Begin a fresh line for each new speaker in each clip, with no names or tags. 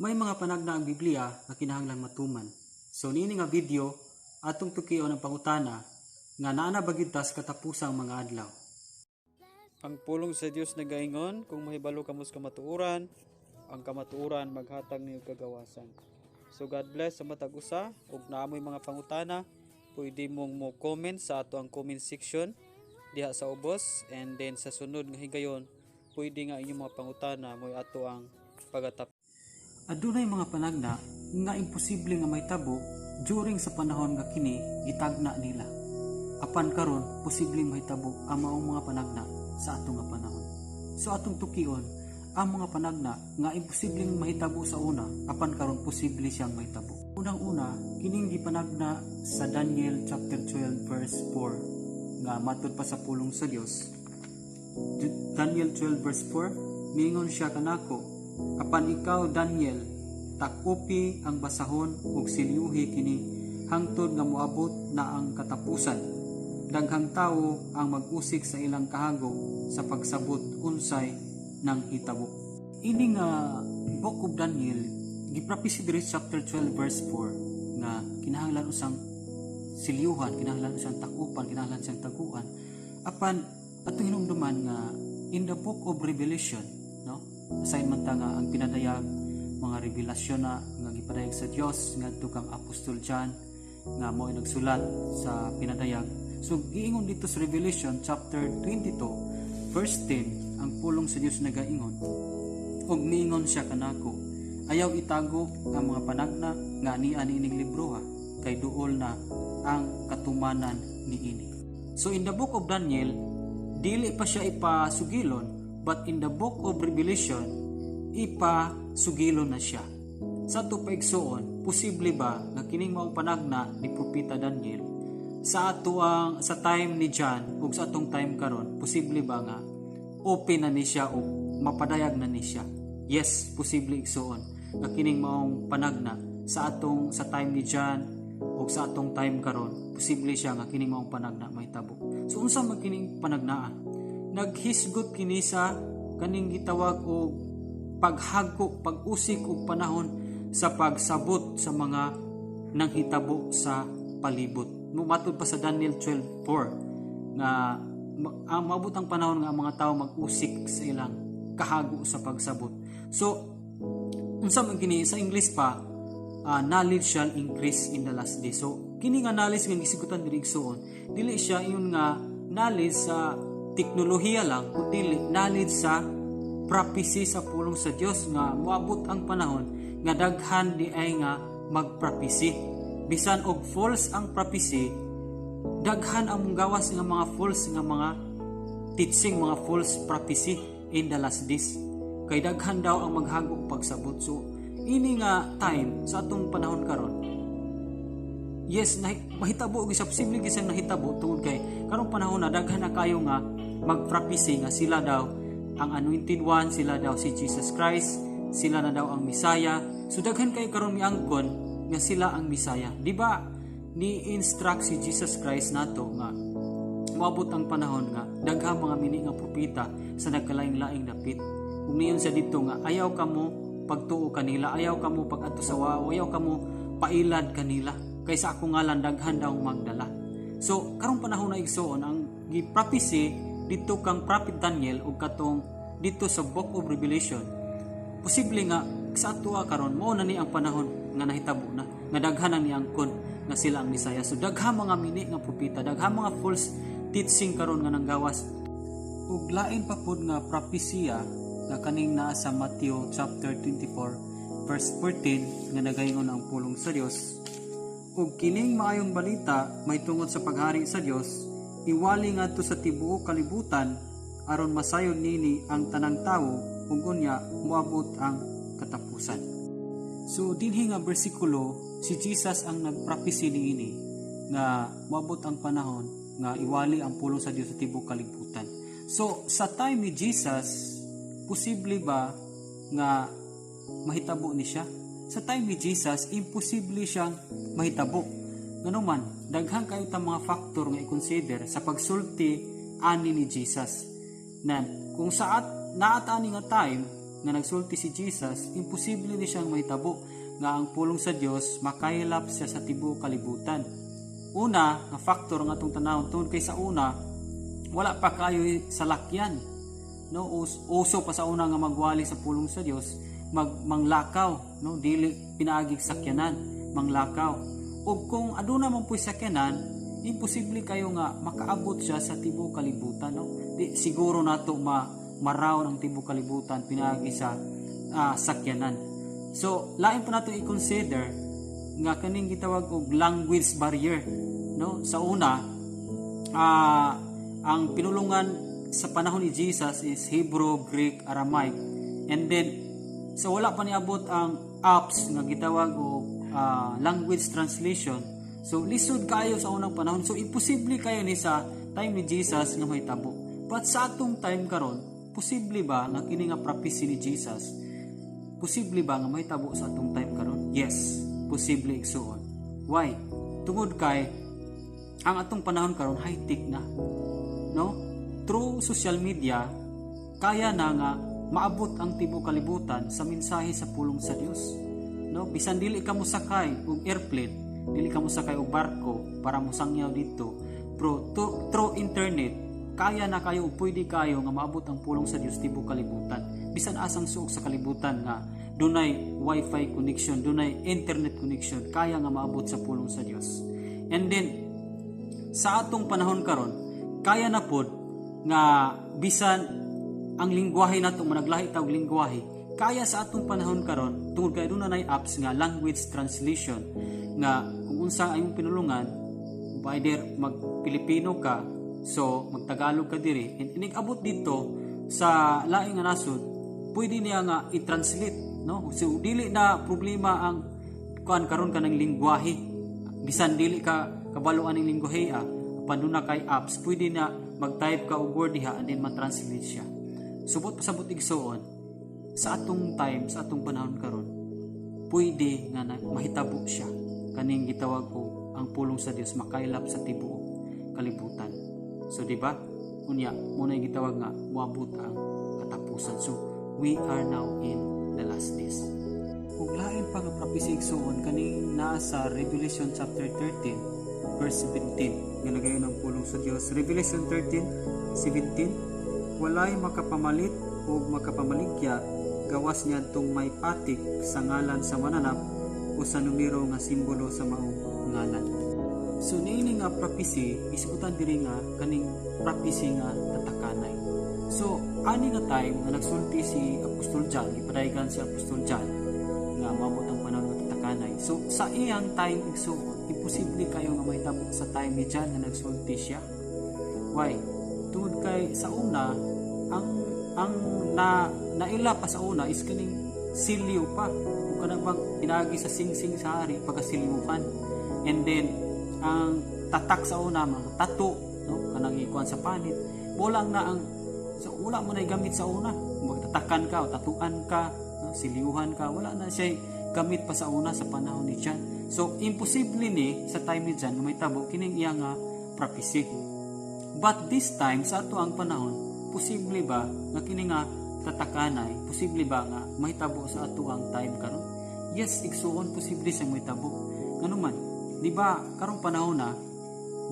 May mga panagna ang Biblia nga kinahanglan matuman. So niini nga video, atong tukion ang pangutana nga naa na ba gyud ta sa katapusang mga adlaw. Ang pulong sa Dios nagaingon, kung mahibalo kamo sa kamatuoran, ang kamatuoran maghatag ninyo kagawasan. So God bless sa matag usa. Ug naa moy mga pangutana, pwede mong mo comment sa ato ang comment section diha sa ubos, and then sa sunod nga higayon, pwede nga inyong mga pangutana mo'y ato ang pagatap. Adunay mga panagna nga imposible nga mahitabo during sa panahon nga kini gitagna nila. Apan karon, posibleng mahitabo ang maong mga panagna sa atong nga panahon. So atong tukion ang mga panagna nga imposibleng mahitabo sa una, apan karon posible siyang mahitabo. Unang-una, kining gipanagna sa Daniel chapter 12 verse 4 nga matud pa sa pulong sa Dios. Daniel 12 verse 4, miingon siya kanako, "Apan ikaw, Daniel, takupi ang basahon ug silyuhi kini hangtod nga moabot na ang katapusan. Daghang tawo ang mag-usik sa ilang kahago sa pagsabot unsay nang hitabo." Ini nga Book of Daniel, giprophesy diri sa chapter 12 verse 4 nga kinahanglan usang silyuhan, kinahanglan usang takupan, kinahanglan siyang taguan. Apan atong hinumduman nga in the Book of Revelation, no? Aside man ta nga ang pinadayag mga revelasyon na nga gipadayag sa Dios ngadto kang Apostol John nga mao nagsulat sa pinadayag. So giingon dito sa Revelation chapter 22 verse 10, ang pulong sa Dios nagaingon, "Ug miingon siya kanako, 'Ayaw itago ang mga panagna nga ania niining libroha, kay duol na ang katumanan niini.'" So in the Book of Daniel, dili pa siya ipasugilon, but in the Book of Revelation, ipasugilon na siya. Sa ato pa, igsuon, posible ba nga kining maong panagna ni Propeta Daniel sa ato ang sa time ni John ug sa atong time karon, posible ba nga open na ni siya o mapadayag na ni siya? Yes, posible, igsuon, nga kining maong panagna sa atong sa time ni John ug sa atong time karon, posible siya nga kining maong panagna mahitabo. So unsa man kining panagnaa? Naghisgot kini sa kaning gitawag og paghago, pag-usik og panahon sa pagsabot sa mga nanghitabo sa palibot. Matud pa sa Daniel 12:4 nga ang maabot ang panahon nga ang mga tao mag-usik sa ilang kahago sa pagsabot. So unsa man kini? Sa English pa, knowledge shall increase in the last day. So kini nga knowledge nga gisigutan diri, igsuon, dili siya ingon nga knowledge sa teknolohiya lang, kundi knowledge sa prophecy sa pulong sa Dios nga moabot ang panahon nga daghan di ay nga magprophecy. Bisan og false ang prophecy, daghan ang munggawas nga mga false nga mga teaching, mga false prophecy in the last days. Kay daghan daw ang maghago og pagsabot. So ini nga time sa atong panahon karon, yes, mahitabo gyud sa posible gyud siyang nahitabo tungod kay karong panahon na daghan na kayo nga magprophecy nga sila daw ang Anointed One, sila daw si Jesus Christ, sila na daw ang Messiah. So daghan kayo karon miangkon nga sila ang Messiah. Di ba ni instruct si Jesus Christ nato nga moabot ang panahon nga daghang mga mini nga propeta sa nagkalaing-laing dapit? Ug niingon siya dito nga ayaw kamo pagtuo kanila, ayaw kamo pag-adto sa waw, ayaw kamo pailad kanila, kay sa akong ngalan daghan daw magdala. So karong panahon na, igsuon, ang gi-prophecy dito kang Prophet Daniel ug katong dito sa Book of Revelation, posible nga sa atoa karon mao na ni ang panahon nga nahitabo na nga daghan ang niangkon nga sila ang Mesaya. So daghang mga mini nga propeta, daghang mga false teaching karon nga nanggawas. Ug lain pa pud nga propesya nga kaning naa sa Matthew chapter 24 verse 14 nga nagaingon ang pulong sa Dios, "Ug kining maayong balita mahitungod sa paghari sa Dios iwali ngadto sa tibuok kalibutan aron masayod nini ang tanang tawo, ug unya moabot ang katapusan." So dinhi nga bersikulo, si Jesus ang nagprophecy niini nga moabot ang panahon nga iwali ang pulong sa Dios sa tibuok kalibutan. So sa time ni Jesus, posible ba nga mahitabo ni siya? Sa time ni Jesus, imposible siyang mahitabo. Nganuman, daghan kayo ta mga factor nga i-consider sa pagsulti ani ni Jesus. Nan, kung sa at naata ani nga time, nga nagsulti si Jesus, imposible ni siyang mahitabo nga ang pulong sa Dios makaylap siya sa tibuok kalibutan. Una nga factor nga atong tanawon, tungod kay sa una wala pa kayo salakyan, no? Uso pa sa una nga magwali sa pulong sa Dios, manglakaw, no? Dili pinaagig sakyanan, manglakaw. Ug kung aduna man puy sakyanan, imposible kayo nga makaabot siya sa tibuok kalibutan, no? Di siguro nato ma maround ang tibuok kalibutan pinaagi sa sakyanan. So lain pa nato i-consider nga kaning gitawag og language barrier, no? Sa una, ang pinulungan sa panahon ni Jesus is Hebrew, Greek, Aramaic. And then so wala pa niabot ang apps nga gitawag og language translation. So lisod kayo sa unang panahon. So imposible kayo ni sa time ni Jesus nga mahitabo. But sa atong time karon, posible ba nga kini nga prophecy ni Jesus, posible ba nga mahitabo sa atong time karon? Yes, posible, igsuon. Why? Tungod kay ang atong panahon karon high-tech na. No? Through social media, kaya na nga maabot ang tibuok kalibutan sa mensahe sa pulong sa Dios. No? Bisan dili ka mosakay og airplane, dili ka mosakay og barko para mosangyaw dito, pero through internet, kaya na kayo o pwede kayo nga maabot ang pulong sa Dios tibuok kalibutan. Bisan asang suok sa kalibutan nga dunay wifi connection, dunay internet connection, kaya nga maabot sa pulong sa Dios. And then sa atong panahon karon, kaya na pod nga bisan ang lingwahe nato managlahi ta og lingwahe, kaya sa atong panahon karon tungod kay duna nay apps nga language translation nga kung unsa ang imong pinulungan, either mag Pilipino ka, so magtagalog ka diri and inig abot dito sa laing nga nasod, pwede niya nga i-translate, no? So dili na problema ang kuan karon kanang lingwahe. Bisan dili ka kabalo aning lingwahe, apan duna kay apps, pwede na mag-type ka og word diha and then ma-translate siya. Subot pasabot, igsuon, sa atong time, sa atong panahon karon, pwede nga na, mahitabo siya kaning gitawag og ang pulong sa Dios makaylap sa tibuok kalibutan. So di ba unya mao na gitawag nga moabot ang katapusan? So we are now in the last days. Ug lain pa nga prophecy, igsuon, kaning naa sa Revelation chapter 13 verse 17 nga nagaingon ang pulong sa Dios, Revelation 13:17, "Walay makapamalit o makapamaligya gawas niadtong may patik sa ngalan sa mananap o sa numero nga simbolo sa maong ngalan." So niini nga prophecy, isuotan diri nga kaning prophecy nga tatakanay. So ani nga time nga nagsulti si Apostol John, gipadayagan si Apostol John nga maabot ang panahon nga tatakanay. So sa iyang time, igsuon, imposible kayo nga mahitabo sa time ni John nga nagsulti siya. Why? Tungod kay sa una, ang na naila pa sa una is kaning silyo pa o kanang bang pinagi sa singsing sa hari pagkasilyuhan. And then ang tatak sa una, mga tato, no, kanang ikuan sa panit bolang na ang. So wala mo na gamit sa una. Magtatakan ka o tatuan ka, no, silyuhan ka, wala na siya gamit pa sa una sa panahon ni John. So imposible ni sa time ni John nga mahitabo kining iya nga prophecy. But this time, sa ato ang panahon, posible ba nga kini nga tatakanay, posible ba nga mahitabo sa ato ang time karon? Yes, igsuon, posible siyang mahitabo. Ngano man, di ba karong panahon na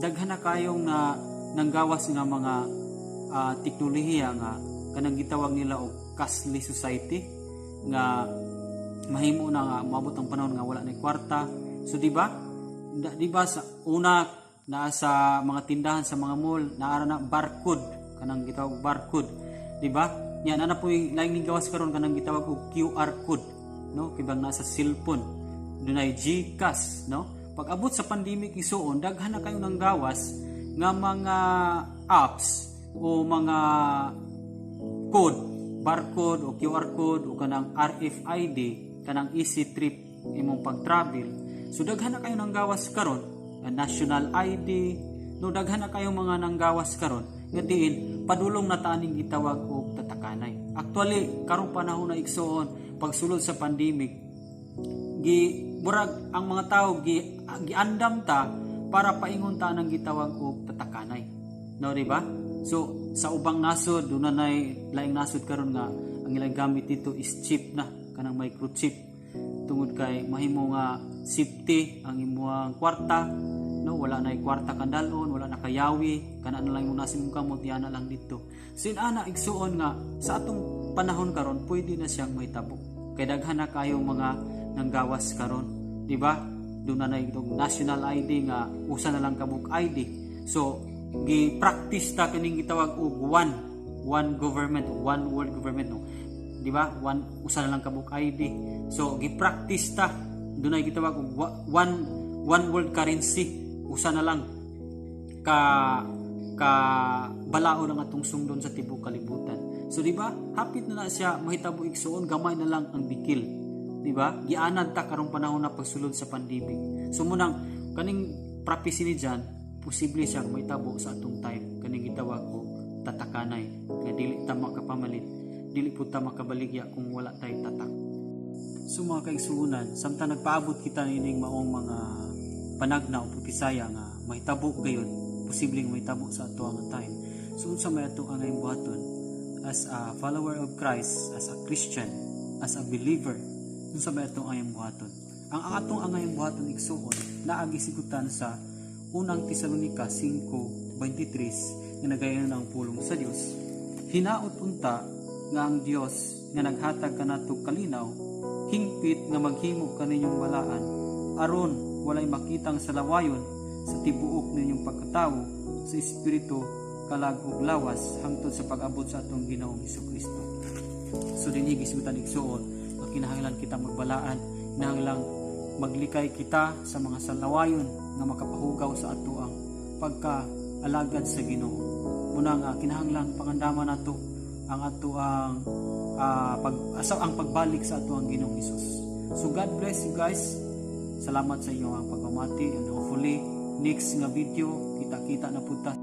daghan na kayong na nanggawas nga mga teknolohiya nga kanang gitawag nila og cashless society nga mahimo na nga moabot ang panahon nga wala na kwarta. So di ba? Di ba sa una, naa sa mga tindahan sa mga mall, naara na barcode, kanang gitawag barcode, di ba? Nya na po'y laing gawas karon, kanang gitawag og QR code, no? Kay bang nasa cellphone, dunay GCash, no? Pag abot sa pandemic, igsuon, daghan na kayo ng gawas nga mga apps o mga code, barcode o QR code o kanang RFID, kanang easy trip imong pag-travel. So daghan na kayo ng gawas karon, national ID, no? Daghan na kayo mga nanggawas karon nga diin padulong na ta aning gitawag og tatakanay. Actually, karong panahon na, igsuon, pagsulod sa pandemic, gi murag ang mga tao gi giandam ta para paingon ta ng gitawag og tatakanay. No, di ba? So sa ubang nasod, duna nay laing nasod karon nga Ang ilang gamit dito is chip na, kanang microchip, tungod kay mahimo nga safety ang imuhang kwarta, no? Wala na kwarta kandalon, wala na kayawi, kana na lang imong nasa imong kamot, yana lang dito. So ana, igsuon, nga sa atong panahon karon pwede na siyang mahitabo kay daghan na kayong mga nanggawas karon, di ba? Doon na itong national ID nga usa na lang kabuk ID. So gi-practice ta kining gitawag og one one government, one world government, no? Di ba? One, usa na lang kabuk ID. So gi-practice ta, dunay gitawag og one one world currency, usa na lang ka ka balaod ang atong sungdon sa tibuok kalibutan. So di ba, hapit na na siya mahitabo, igsuon, gamay na lang ang dikil, di ba? Gianad ta karong panahon na pagsulod sa pandemic. So munang kaning prophecy ni John, posible siyang mahitabo sa atong time, kaning gitawag og tatakanay nga dili ta makapamalit, dili pud ta makabaligya kung wala tay tatak. So mga kaigsuonan, samtang nagpaabot kita nining maong mga panagna o propesaya nga mahitabo gayon, posibleng mahitabo sa ato ang time. So unsa may ato ang buhaton as a follower of Christ, as a Christian, as a believer? Unsa may ato ang buhaton? Ang atong angayang buhaton, igsuon, naa gisigutan sa Unang Tesalonika 5:23 nga nagaingon ang pulong sa Dios: "Hinaot unta nga ang Dios nga naghatag kanato kalinaw, hingpit nga maghimo kaninyong balaan, aron walay makitang salawayon sa tibuok ninyong pagkatawo, sa espiritu, kalag ug lawas, hangtod sa pag-abot sa atong Ginoong Hesukristo." So dinhi gisgutan, igsuon, nga kinahanglan kita magbalaan, kinahanglan maglikay kita sa mga salawayon nga makapahugaw sa ato ang pagkaalagad sa Ginoo. Muna nga kinahanglan pangandaman nato ang ato ang pag asa ang pagbalik sa ato ang Ginoong Hesus. So God bless you guys. Salamat sa inyo ang pagpamati and hopefully next nga video kita-kita na pud ta.